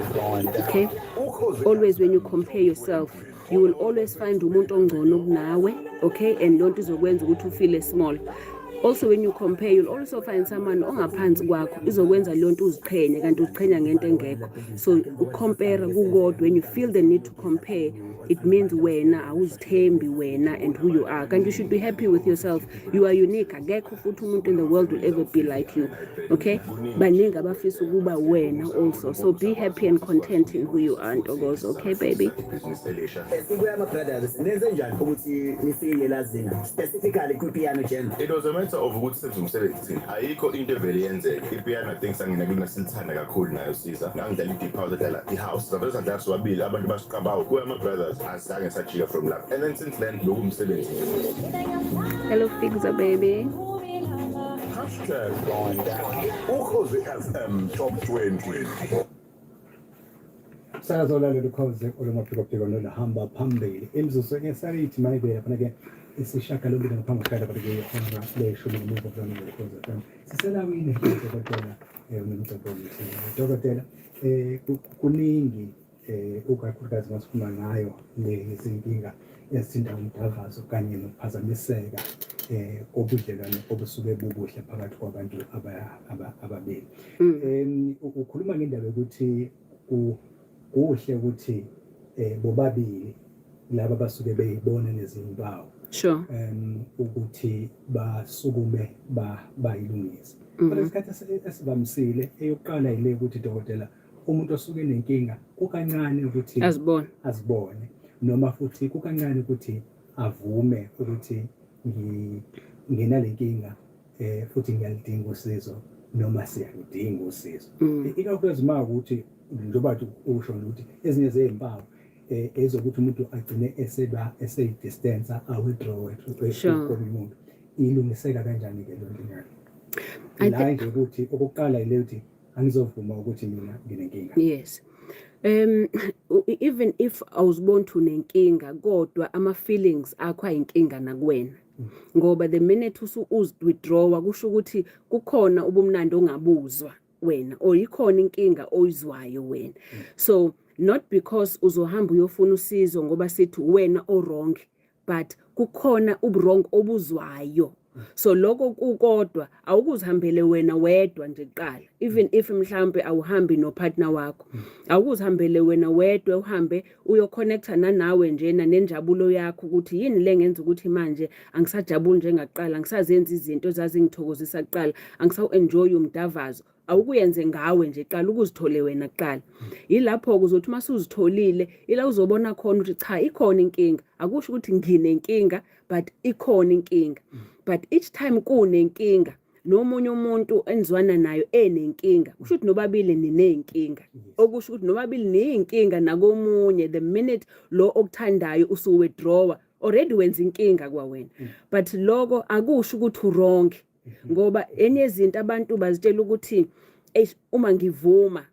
Okay? Ukhozi. Always when you compare yourself, you will always find umuntu ongcono kunawe, okay? And lonto izokwenza ukuthi ufeel small. Also when you compare, you'll also find someone ongaphansi kwakho, izokwenza lonto uziqhenye, kanti uziqhenya ngento engekho. So ucompare kukodwa, when you feel the need to compare, it means wena awuzithembi wena and who you are. Kanti you should be happy with yourself. You are unique. Akekho futhi umuntu in the world will ever be like you. Okay? Baningi abafisa ukuba wena also. So be happy and content in who you are, Ntokozo. Okay, baby? Ibhizinisi elisha. Kuyama Brothers, nenze njani ukuthi nifike la zinga, specifically kwi-piano genre? It was a matter of ukuthi senze umsebenzi thina. Ayikho into evele yenzeke. Ipiano, I think sangena kulona silithanda kakhulu nayo siza. Ngangidlala i-deep house, edlala i-house. Savele sadlala sobabili, abantu basiqabawo. Kuyama Brothers azange sajika from lapho. And then since then bekuwumsebenzi. Hello, Figza, baby. #Ukhozi FM Top 20. Sakazolalela Ukhozi olumaphikophiko noluhamba phambili. Imizuzu esalithi mayibele lapha-ke isishiyagalombili ngaphambi kokushaya lapha-ke ihora leshumi ngemuva kulandela Ukhozi FM. Siselawini dokotela uNomcebo Mthembu. Dokotela, kuningi ukakhulukazi masikhuluma ngayo le zinkinga ezithinta umdavazo kanye nokuphazamiseka kobudlelwane obusuke bubuhle phakathi kwabantu ababili. Ukhuluma ngendaba yokuthi kuhle ukuthi bobabili laba basuke beyibona nezimpawu ukuthi basukume bayilungise. Kodwa isikhathi esivamisile eyokuqala yile ukuthi, dokotela, umuntu osuke enenkinga kukancane ukuthi Azibone. azibone, noma futhi kukancane ukuthi avume ukuthi nginale nkinga futhi ngiyalidinga usizo noma siyaludinga usizo. Ikakhulukazi uma ukuthi njengoba usho nje ukuthi ezinye zezimpawu Ezokuthi umuntu agcine eseba eseyi-distance, a-withdraw komunye umuntu, ilungiseka kanjani-ke leyo nkinga la nje? Ukuthi okokuqala ile ukuthi angizovuma ukuthi mina nginenkinga. Yes. Even if awuziboni ukuthi unenkinga, kodwa ama feelings akho ayinkinga nakuwena. Ngoba the minute usu withdraw, kusho ukuthi kukhona ubumnandi ongabuzwa wena or ikhona inkinga oyizwayo wena. So not because uzohamba uyofuna usizo ngoba sithi wena o wrong, but kukhona ubu-wrong obuzwayo. So lokho kukodwa awukuzihambele wena wedwa nje kuqala, even if mhlambe awuhambi nopartner wakho, awukuzihambele wena wedwa, uhambe uyoconnecta nanawe njena nenjabulo yakho, ukuthi yini le ngenza ukuthi manje angisajabuli njengaqala, angisazenzi izinto ezazingithokozisa kuqala, angisawu-enjoy umdavazo. Awukuyenze ngawe nje qala, ukuzithole wena kuqala. Yilapho uzothi uma usuzitholile, ila uzobona khona ukuthi cha, ikhona inkinga. Akusho ukuthi nginenkinga, but ikhona inkinga. But each time kunenkinga nomunye umuntu enizwana nayo enenkinga, kusho ukuthi nobabili niney'nkinga, okusho ukuthi nobabili niyinkinga nakomunye. The minute lo okuthandayo usu-withdrawa, already wenza inkinga kwawena. But loko akusho ukuthi wrong, ngoba enye izinto abantu bazitshela ukuthi, eish, uma ngivuma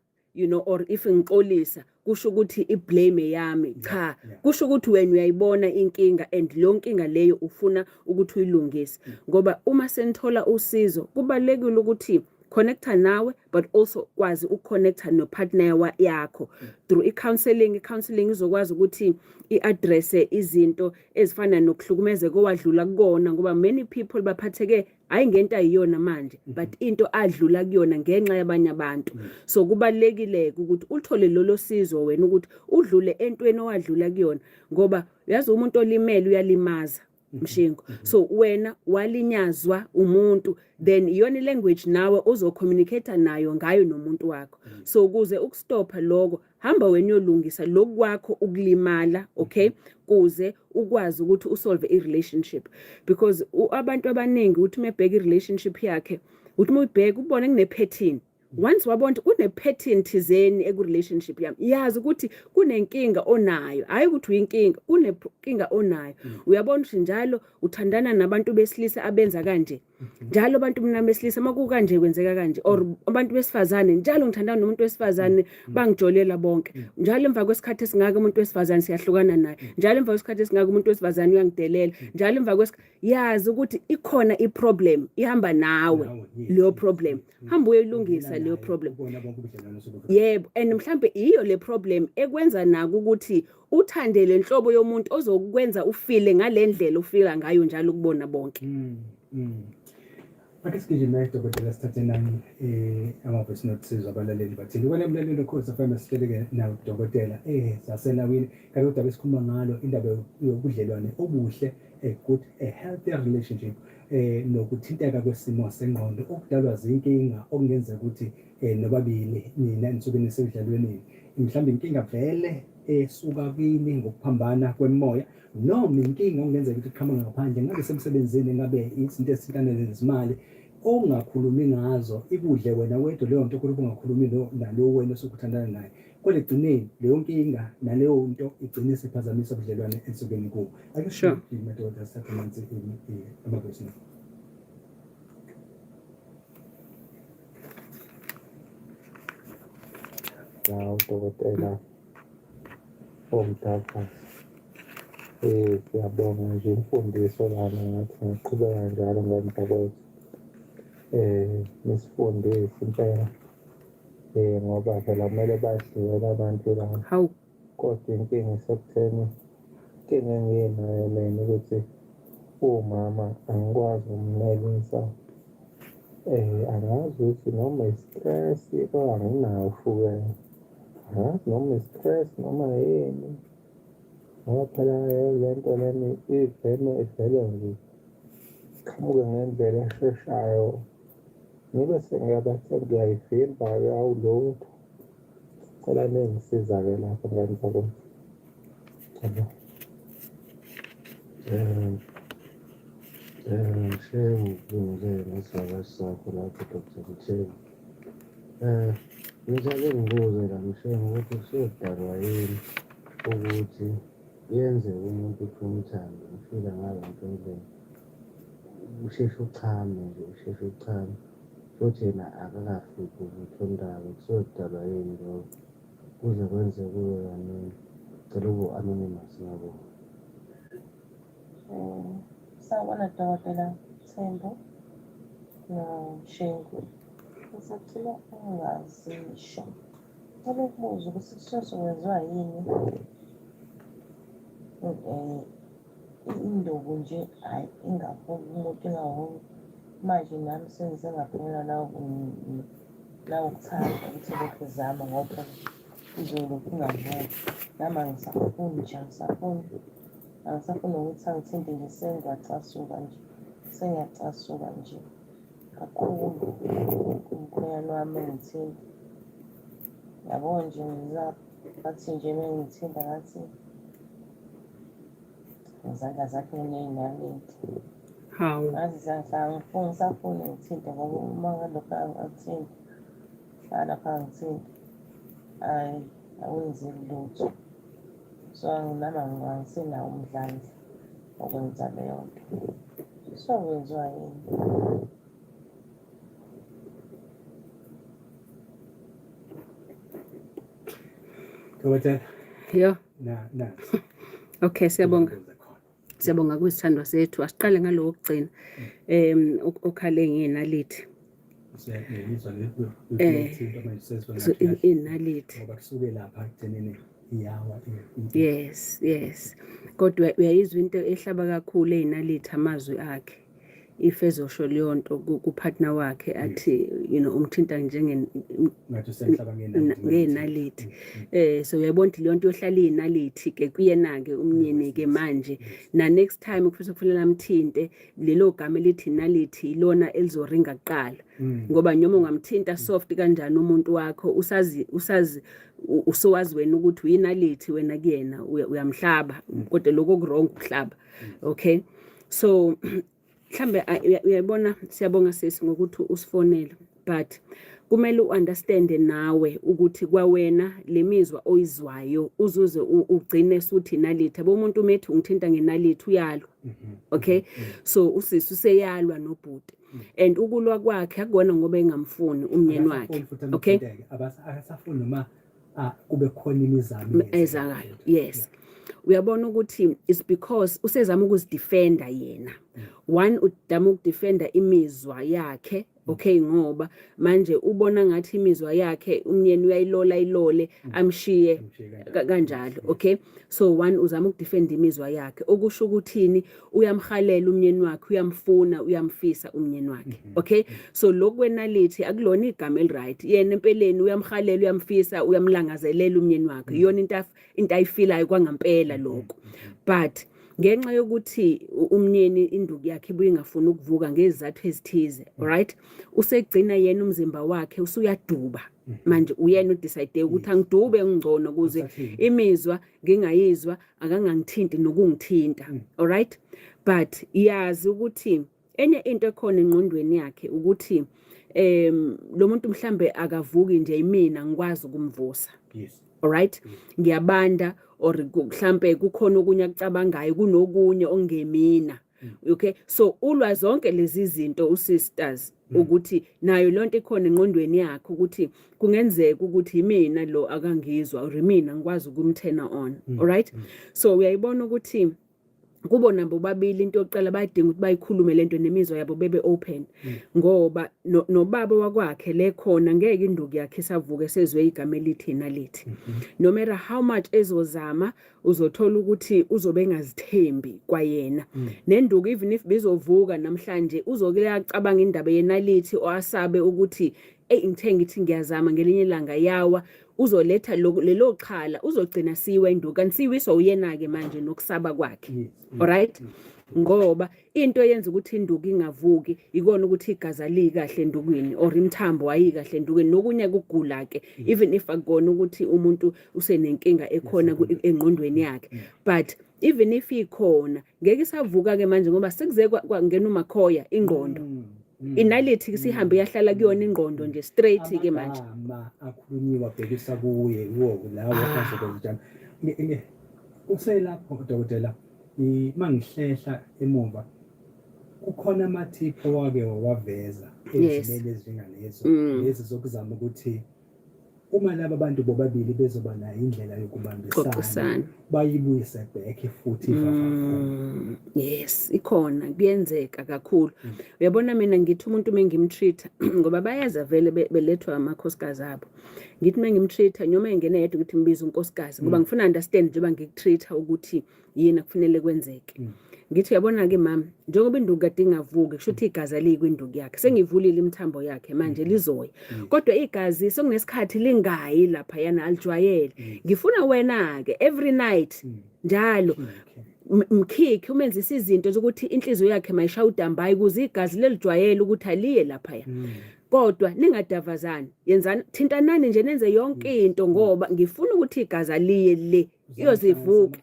or if ngixolisa, kusho ukuthi iblame yami. Cha, kusho ukuthi wena uyayibona inkinga and leyo nkinga leyo ufuna ukuthi uyilungise. Ngoba uma senithola usizo, kubalekile ukuthi connecta nawe, but also kwazi ukuconnecta nopartner yakho through i-counseling. I-counseling izokwazi ukuthi i-addresse izinto ezifana nokuhlukumezeka owadlula kukona, ngoba many people baphatheke hayi ngento ayiyona manje, but into adlula kuyona ngenxa yabanye abantu. So kubalekile ukuthi uthole lolo sizo wena, ukuthi udlule entweni owadlula kuyona, ngoba uyazi umuntu olimele uyalimaza, Mshengu. So wena walinyazwa umuntu, then iyona language nawe ozocommunicate nayo ngayo nomuntu wakho. So ukuze ukustopha lokho, hamba wena uyolungisa lokhu kwakho ukulimala, okay, kuze ukwazi ukuthi usolve i-relationship. Because abantu abaningi uthi mebheka i-relationship yakhe, uthi uma uyibheka ubone kune-pattern. Once wabona ukuthi kune-pattern thizeni eku-relationship yami, yazi ukuthi kunenkinga onayo, hhayi ukuthi uyinkinga, kunenkinga onayo. Uyabona ukuthi njalo uthandana nabantu besilisa abenza kanje, njalo abantu mina besilisa uma kukanje kwenzeka kanje, or abantu besifazane, njalo ngithandana nomuntu wesifazane bangijolela bonke, njalo emva kwesikhathi esingaka umuntu wesifazane siyahlukana naye, njalo emva kwesikhathi esingaka umuntu wesifazane uyangidelela, njalo emva kwesikhathi, yazi ukuthi ikhona i-problem ihamba nawe. Nawe, yes. Leyo problem, hamba uyoyilungisa leyo problem. Ubona bonke ubudlelwano osuke. Yebo, and mhlambe iyo le problem ekwenza nako ukuthi uthande le nhlobo yomuntu ozokwenza ufile ngale ndlela ufila ngayo njalo ukubona bonke. Ake sigijime, dokotela, sithathe nani ama-voice note, sizwe abalaleli bathini. Wena mlaleli Ukhozi FM, sihleleke nawo dokotela zasenawini kanti udaba esikhuluma ngalo indaba yobudlelwane obuhle, a good, a healthy relationship, nokuthinteka kwesimo sengqondo okudalwa zinkinga okungenzeka ukuthi nobabili nina nisuke nisebudlelwaneni, mhlawumbe inkinga vele esuka kini ngokuphambana kwemoya, noma inkinga okungenzeka ukuthi iqhamuka ngaphandle, ngabe semsebenzini, ngabe izinto ezithintana nezimali ongakhulumi ngazo, ikudle wena wedwa leyo nto, kodwa ungakhulumi nalo wena osuke uthandana naye, kodwa ekugcineni leyo nkinga naleyo nto igcine isiphazamisa ubudlelwane ensukeni kuwo. Ake sigijime, dokotela, sithathe nansi ama-voice note. La udokotela omdala, siyabonga nje imfundiso lana, ngathi ngiqhubeka njalo ngemva kwethu, nisifundise impela, ngoba phela kumele badliwe labantu laba. Hawu. Kodwa inkinga isekutheni, inkinga enginayo mina ukuthi umama angikwazi ukumnelisa. Angazi ukuthi noma i-stress, kodwa anginawo ushukela. Angazi noma i-stress noma yini, ngoba phela le nto lena ivele ivele nje iqhamuke ngendlela esheshayo, ngibe sengiyabathe ngiyayivimba-ke, awulutho. Cela ningisiza-ke lapho ngenza kwethu. Yabo. Mshengu, ngibingelele nesivakashi sakho lapho, Dr. Mthembu. Ngithi ake ngibuze la, Mshengu, ukuthi kusodalwa yini Ukuthi kuyenzeka umuntu uthi umthande ufika ngayo yonke indlela usheshe uchame nje usheshe uchame futhi yena akakafiki uvuthondaba kusuke kudalwa yini lokho kuze kwenzeke kuye kaningi cela ube u-anonymous ngiyabonga. Sawubona Dokotela Thembu noShengu. Ngisacela ungazisho. Ngicela ukubuza ukuthi kusuke kwenziwa yini induku nje hhayi ingavuki umuntu ingavuki. Manje nami sengize ngaphelelwa nawukuthanda ukuthi lokhu zama ngoba izolokhu ingavuki. Nami angisafuni nje angisafuni. Angisafuni nokuthi angithinte nje sengiyacasuka nje. Sengiyacasuka nje kakhulu umkhwenyana wami engithinta. Yabo nje ngathi nje mengithinta ngathi izandla zakhe kuney'naliti. Hawu. Ngathi angifuni ngisafuni ngithinte ngoba uma ngalokhu angithinta, ngalokhu angithinta, hhayi akwenzeki lutho. So nami angisenawo umdlandla wokwenza leyo nto. So kwenziwa yini? Dokotela. Yo. Na na. Okay, siyabonga. Siyabonga kwisithandwa sethu. Asiqale ngalowo kugcina. Okhale ngenalithi. Siyayizwa le So inalithi. Ngoba kusuke lapha ekugcineni iyawa. Yes. Kodwa uyayizwa into ehlaba kakhulu eyinalithi amazwi akhe. If ezosho leyo nto ku-partner wakhe athi umthinta njenge ngathi usenhlaba ngenalithi. So uyayibona ukuthi leyo nto yohlala iyinalithi ke kuyena ke umnyeni ke manje na next time kufisa kufanele amthinte lelo gama elithi nalithi ilona elizoringa kuqala. Ngoba noma ungamthinta soft kanjani umuntu wakho usazi usowazi wena ukuthi uyinalithi wena kuyena uyamhlaba kodwa lokho ku wrong ukuhlaba. Okay, so mhlambe uyayibona, siyabonga sisi ngokuthi usifonele, but kumele uunderstand nawe ukuthi kwawena lemizwa oyizwayo uzuze ugcine suthi nalithi abo umuntu umethi ungithinta ngenalithi uyalwa. Okay, so usisi useyalwa nobhuti and ukulwa kwakhe akubona ngoba engamfuni umnyeni wakhe. Okay, akasafuni noma kube khona imizamo ezakayo. Yes, uyabona ukuthi it's because usezama ukuzidefenda yena. One, udama ukudefenda imizwa yakhe. Okay, ngoba manje ubona ngathi imizwa yakhe umnyeni uyayilola ilole amshiye kanjalo. Okay, so one, uzama ukudefenda imizwa yakhe, okusho ukuthini, uyamhalela umnyeni wakhe, uyamfuna, uyamfisa umnyeni wakhe. Okay, so lokhu kwenalithi akulona igama eliright. Yena empeleni uyamhalela, uyamfisa, uyamlangazelela umnyeni wakhe, iyona into ayifilayo kwangampela lokho. But ngenxa yokuthi umnyeni induku yakhe ibuye ingafuni ukuvuka ngezizathu ezithize, alright, usegcina yena umzimba wakhe usuyaduba. Manje uyena udecide ukuthi angidube ngcono ukuze imizwa ngingayizwa, akangangithinti nokungithinta. Alright, but yazi ukuthi enye into ekhona engqondweni yakhe ukuthi lo muntu mhlambe akavuki nje, imina ngikwazi ukumvusa. Alright, ngiyabanda or mhlambe kukhona okunye akucabangayo kunokunye ongemina. Okay, so ulwa zonke lezi zinto usisters ukuthi nayo lonto ikhona engqondweni yakhe ukuthi kungenzeka ukuthi imina lo akangizwa or imina ngikwazi ukumturn on. Alright, so uyayibona ukuthi kubona bobabili into yokuqala bayadinga ukuthi bayikhulume lento nemizwa yabo bebe open, ngoba nobaba wakwakhe le khona ngeke induku yakhe isavuke sezwe igama elithi nalithi. No matter how much ezozama, uzothola ukuthi uzobe engazithembi kwayena nenduku. Even if bizovuka namhlanje, uzoke acabanga indaba yenalithi oasabe ukuthi ey, ngithe ngithi ngiyazama ngelinye ilanga yawa, uzoletha lelo xhala, uzogcina siwa induku, kanti siwiswa uyena ke manje nokusaba kwakhe. Alright, ngoba into eyenza ukuthi induku ingavuki ikona ukuthi igazi alikahle endukwini or imithambo ayikahle endukwini nokunye kugula ke, even if akukona ukuthi umuntu usenenkinga ekhona engqondweni yakhe, but even if ikhona ngeke isavuka ke manje ngoba sekuze kwangena umakhoya ingqondo. Inalithi sihambe yahlala kuyona ingqondo nje straight ke manje. Amagama akhulunyiwa abhekisa kuye, iwo lawo azokwenza njalo. Uselapho dokotela, mangihlehla emuva kukhona amathiphu owake wawaveza ezimeni ezinjengalezo, lezi zokuzama ukuthi uma laba bantu bobabili bezoba nayo indlela yokubambisana Xoxisana. bayibuyise back futhi ivafafa. Yes, ikhona, kuyenzeka kakhulu. Uyabona, mina ngithi umuntu mengimtreat, ngoba bayaza vele belethwa amakhosikazi abo. Ngithi mengimtreat, noma engene yedwa, ukuthi ngibiza unkosikazi ngoba ngifuna understand njengoba ngikutreat ukuthi yini akufanele kwenzeke. Ngithi, uyabona ke mama, njengoba induku kade ingavuki, kusho ukuthi igazi aliyi kwinduku yakhe. Sengivulile imithambo yakhe, manje lizoya. Kodwa igazi sokunesikhathi lingayi lapha yana, alijwayele. Ngifuna wena ke every night njalo mkhikhi umenzisa izinto zokuthi inhliziyo yakhe mayishaya udambayi ukuze igazi lelijwayele ukuthi aliye laphaya. Kodwa ningadavazani, yenzani, thintanani nje, nenze yonke into, ngoba ngifuna ukuthi igazi aliye le, iyozivuka.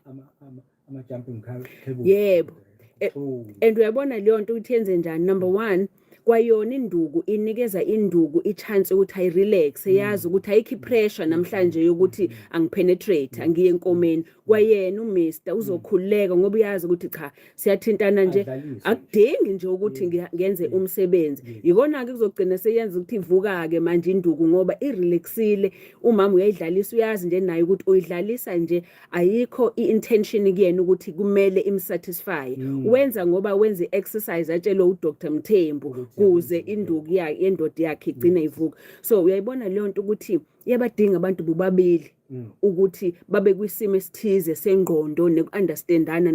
Ama-jumping cable. Yebo. Oh. And uyabona leyo nto ukuthi yenze njani? Number one, kwayona induku inikeza induku i-chance ukuthi ayirelax, yazi ukuthi ayikho i-pressure namhlanje yokuthi angipenetrate, angiye enkomeni. Kwayena uMr uzokhululeka ngoba uyazi ukuthi cha, siyathintana nje. Adlaliswe. Akudingi nje ukuthi ngenze umsebenzi. Yikona-ke kuzogcina seyenza ukuthi ivuka-ke manje induku ngoba irelaxile. Umama uyayidlalisa, uyazi nje naye ukuthi uyidlalisa nje, ayikho i-intention kuyena ukuthi kumele imsatisfy. Wenza ngoba wenza i-exercise atshelwe uDr Mthembu kuze induku yendoda yakhe igcine ivuka. So uyayibona leyo nto ukuthi iyabadinga abantu bobabili ukuthi babe kwisimo esithize sengqondo neku-understandana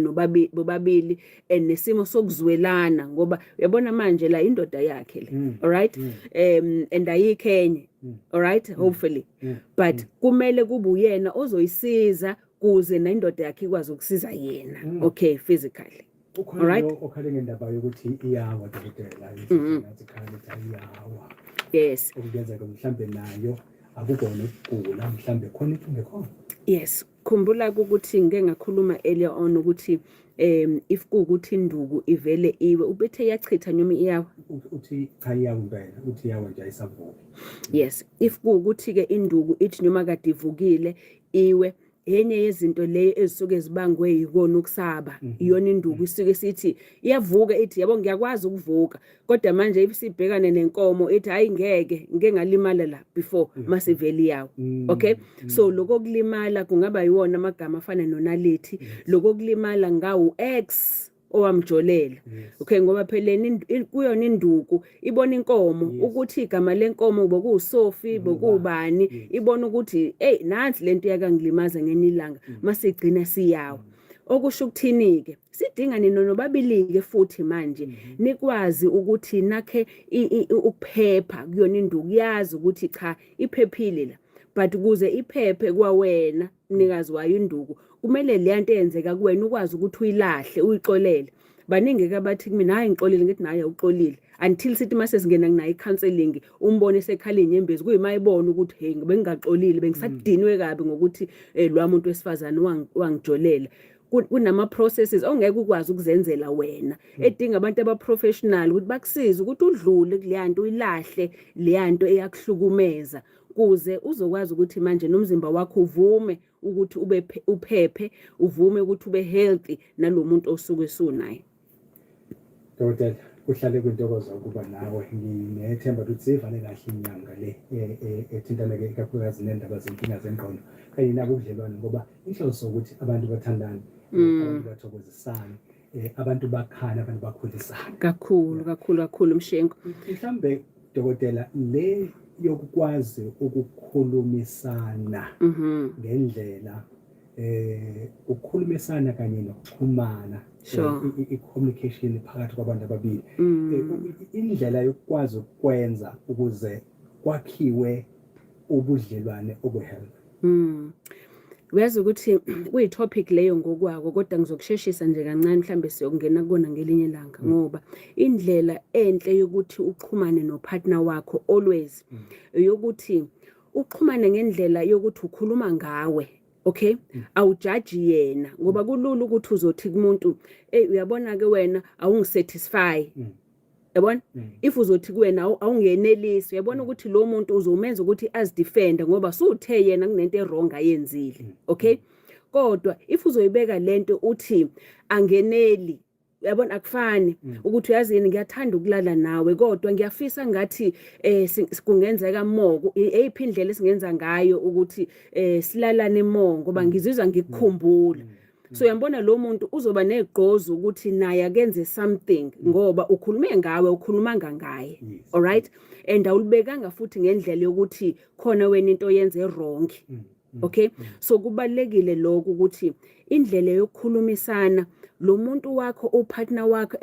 bobabili and nesimo sokuzwelana, ngoba uyabona manje la indoda yakhe le, alright, and ayikho enye, alright, hopefully, but kumele kube uyena ozoyisiza kuze nendoda yakhe ikwazi ukusiza yena, okay, physically. Ukhona Alright. lo okhale ngendaba yokuthi iyawa, dokotela, ngathi khala ukuthi iyawa. Okungenzeka mhlambe nayo akukona ukugula, mhlambe khona inkinga ekhona. Yes, khumbula ukuthi ngike ngakhuluma earlier on ukuthi if kuwukuthi induku ivele iwe, ubethe iyachitha noma iyawa? Uthi cha, iyawa impela, uthi iyawa nje, ayisavuki. Yes, if kuwukuthi ke induku ithi noma kade ivukile iwe, enye yezinto leyo ezisuke zibangwe yikona ukusaba. Iyona induku isuke sithi iyavuka, ithi yabo ngiyakwazi ukuvuka, kodwa manje if sibhekane nenkomo ithi hayi, ngeke, ngike ngalimala la before, masivele iyawa. Okay, so lokho kulimala kungaba yiwona amagama afana nonalithi, lokho kulimala ngawu ex owamjolela. Okay, ngoba phela kuyona induku ibona inkomo ukuthi igama lenkomo bokuwuSophie, bokuwubani, ibona ukuthi hey, nansi lento yakangilimaza ngenye ilanga, masigcina siyawa. Okusho ukuthini ke, sidinga nina nobabili ke futhi manje nikwazi ukuthi nakhe ukuphepha kuyona induku, yazi ukuthi cha, iphephile la, but ukuze iphephe kwawena mnikazi wayo induku, kumele le nto eyenzeka kuwena ukwazi ukuthi uyilahle, uyixolele. Baningi ke abathi kumina, "Hayi, ngixolile." Ngithi, "Naye uxolile until sithi mase singena kunayo i-counselling, umbone esekhala inyembezi, kuyima ibona ukuthi hey, bengingaxolile, bengisadinwe kabi ngokuthi lwa muntu wesifazane wangijolela." Kunama processes ongeke ukwazi ukuzenzela wena, edinga abantu abaprofessional ukuthi bakusize ukuthi udlule kuleya nto, uyilahle leya nto eyakuhlukumeza, kuze uzokwazi ukuthi manje nomzimba wakho uvume ukuthi ube uphephe, uvume ukuthi ube healthy nalomuntu osuke sunaye. Dokotela, kuhlale kwintokozo ukuba nawe. Nginethemba ukuthi siyivale kahle inyanga le ethintana-ke ikakhulukazi nendaba zenkinga zengqondo kanye nabo ubudlelwane, ngoba inhloso ukuthi abantu bathandane, abantu bathokozisane, abantu bakhane, abantu bakhulisane. Kakhulu, kakhulu, kakhulu, Mshengu. Mhlambe dokotela, le yokukwazi ukukhulumisana ngendlela, ukukhulumisana kanye nokuxhumana, i-communication phakathi kwabantu ababili, indlela yokukwazi ukwenza ukuze kwakhiwe ubudlelwane obuhealthy. Uyazi ukuthi kuyi-topic leyo ngokwako, kodwa ngizokusheshisa nje kancane, mhlambe siyokungena kukona ngelinye ilanga, ngoba indlela enhle yokuthi uxhumane nopartner wakho always yokuthi uxhumane ngendlela yokuthi ukhuluma ngawe, okay, awujaji yena, ngoba kulula ukuthi uzothi kumuntu, "Hey, uyabona ke wena awungisatisfy." Yabona, if uzothi kuwena awungenelisi, uyabona ukuthi lo muntu uzomenza ukuthi azidefend ngoba suthe yena kunento ewrong ayenzile, okay? Kodwa if uzoyibeka lento uthi angeneli, uyabona, akufani ukuthi uyazini, ngiyathanda ukulala nawe, kodwa ngiyafisa ngathi kungenzeka more, eyiphi indlela esingenza ngayo ukuthi silalane more, ngoba ngizizwa ngikukhumbula. So uyambona, lo muntu uzoba negqozi ukuthi naye akenze something, ngoba ukhulume ngawe, ukhulumanga ngaye. Alright, and awulibekanga futhi ngendlela yokuthi khona wena into oyenze wrong. Okay, so kubalekile lokho ukuthi indlela yokukhulumisana lo muntu wakho, upartner wakho,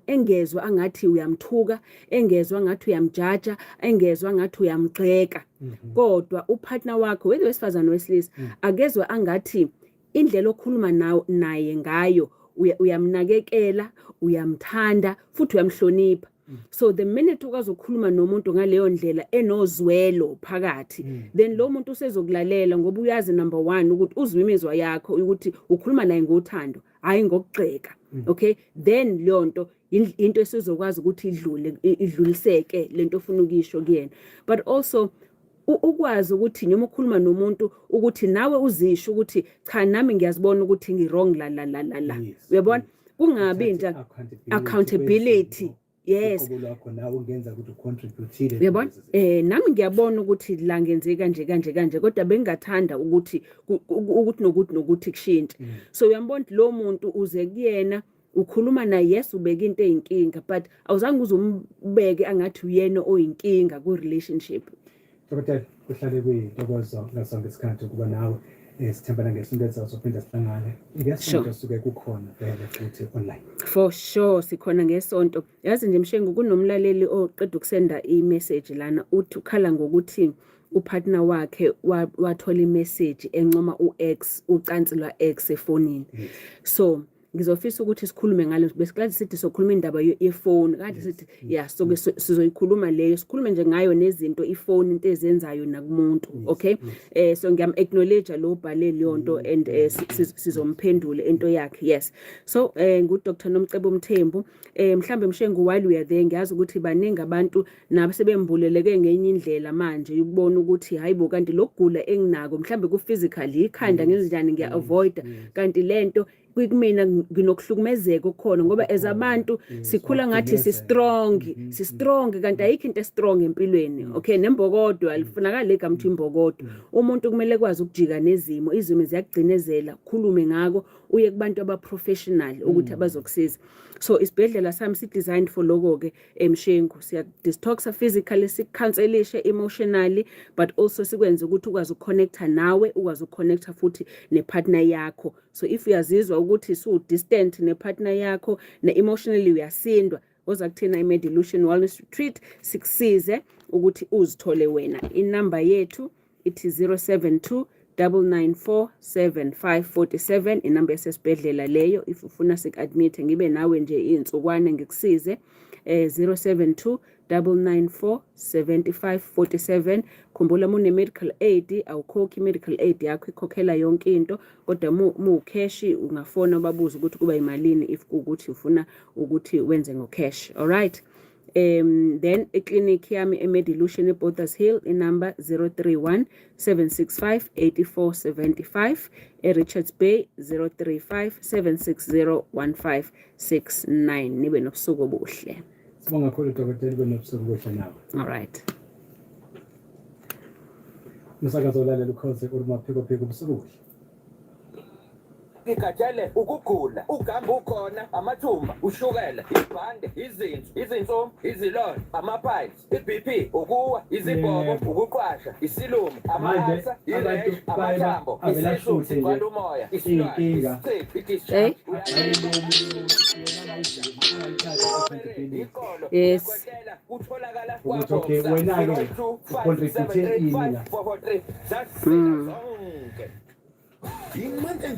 engezwa angathi uyamthuka, engezwa ngathi uyamjaja, engezwa ngathi uyamgxeka, kodwa upartner wakho, whether wesifazane, wesilisa, akezwa angathi indlela okhuluma nawe naye ngayo uyamnakekela, uyamthanda futhi uyamhlonipha. So the minute ukwazi ukukhuluma nomuntu ngaleyo ndlela enozwelo phakathi, then lo muntu usezokulalela, ngoba uyazi, number 1, ukuthi uzwe imizwa yakho, ukuthi ukhuluma naye ngothando, hayi ngokugxeka. Okay, then leyo nto into esizokwazi ukuthi idlule, idluliseke lento ofuna ukuyisho kuyena. But also ukwazi ukuthi noma ukhuluma nomuntu, ukuthi nawe uzisho ukuthi cha, nami ngiyazibona ukuthi ngi-wrong la la la la la. Uyabona, kungabi nje accountability, yes. Uqobo lwakho nawe ungenza ukuthi ucontribute. Uyabona, nami ngiyabona ukuthi la ngenze kanje kanje kanje, kodwa bengingathanda ukuthi ukuthi nokuthi nokuthi kushintshe. So uyambona ukuthi lo muntu uze kuyena, ukhuluma naye, yes, ubeka into eyinkinga, but awuzange uze umbeke angathi uyena oyinkinga ku-relationship. Dokotela, kuhlale kuyintokozo ngasonke isikhathi ukuba nawe. Sithembana ngesonto elizayo sophinda sihlangane. Ngesonto suke kukhona vele futhi online. For sure, sikhona ngesonto. Yazi nje, Mshengu, kunomlaleli oqeda ukusenda i-message lana, uthi ukhala ngokuthi upartner wakhe wathola imessage encoma u-ex, ucansi lwa-ex efonini. So ngizofisa ukuthi sikhulume ngalo. Besikade sithi sokhuluma indaba yefoni, kade sithi ya, soke sizoyikhuluma leyo, sikhulume nje ngayo nezinto ifoni, into ezenzayo nakumuntu. Okay, so ngiyam acknowledge lo bhale leyo nto and sizomphendula into yakhe, yes. So ngu Dr Nomcebo Mthembu. Mhlambe Mshengu, while we are there, ngiyazi ukuthi baningi abantu nabo sebembuleleke ngenye indlela manje ukubona ukuthi hayibo, kanti lokugula enginako mhlambe ku physical, ikhanda, ngenzenjani, ngiya avoid, kanti lento kumina nginokuhlukumezeka okukhona, ngoba as abantu sikhula ngathi si strong, si strong, kanti ayikho into strong empilweni. Okay, nembokodo alifunakala igama ukuthi imbokodo. Umuntu kumele kwazi ukujika nezimo, izimo ziyakugcinezela, khulume ngako, uye kubantu aba professional ukuthi abazokusiza. So isibhedlela sami si designed for lokho ke, eMshengu. Siya detoxa physically, sikucounselishe emotionally, but also sikwenze ukuthi ukwazi ukuconnecta nawe, ukwazi ukuconnecta futhi nepartner yakho. So if uyazizwa ukuthi su distant nepartner yakho, ne-emotionally uyasindwa, oza kuthina i-Medilution Wellness Retreat, sikusize ukuthi uzithole wena. Inamba yethu ithi 072 994 7547, inamba yasesibhedlela leyo. If ufuna siku-admit, ngibe nawe nje iy'nsukwane, ngikusize, 072 994 7547. Khumbula, uma une-medical aid, awukhokhi, i-medical aid yakho ikhokhela yonke into, kodwa mu cash ungafona ubabuze ukuthi kuba imalini if kuwukuthi ufuna ukuthi wenze ngo-cash. Alright, then eclinic yami eMedilution eBothas Hill, inumber 031 765 8475, eRichards Bay 035 760 1569. Nibe nobusuku obuhle. Sibonga kakhulu, dokotela, ube nobusuku obuhle nawe. All right. Umsakazo olalela Ukhozi, ulumaphikophiko, ubusuku obuhle. Ngikhathele ukugula, ugamba ukhona, amathumba, ushukela, ibhande, izinso, izinsomi, izilonda, ama-piles, i-BP, ukuwa, izibhobo, ukuqwasha, isilumo, Manje, ama-ulcer, abantu i-rash, baye amathambo, avele isisu, ashuthe nje sigcwala umoya, isilwane, iy'nkinga. isichitho, i-discharge, iqolo, uyakhwehlela, kutholakala Ukuthi okay, wena-ke ucontribute ini la? 443 zasisiza zonke.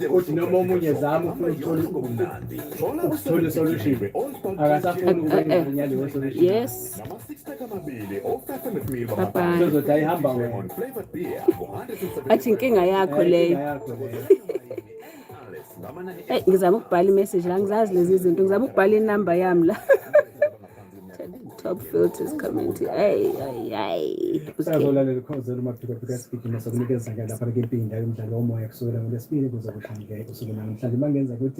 Uthi noma omunye zama ufuna ukuthola isolution, akasafuni ukuba ingxenye yaleyo solution. Bye bye. Uzothi ayihamba wena. Athi inkinga yakho leyo. Inkinga yakho leyo. Hey, ngizama ukubhala imessage la, ngizazi lezi zinto, ngizama ukubhala inamba yami la. Top filters coming to. Hey, hey, hey. Okay. Sazolalela ukhozela umaphikaphika sigijima sokunikeza ke lapha ke impinda yomdlalo womoya kusukela ngolwesibili kuze kushange usuku namhlanje. Mangenza ukuthi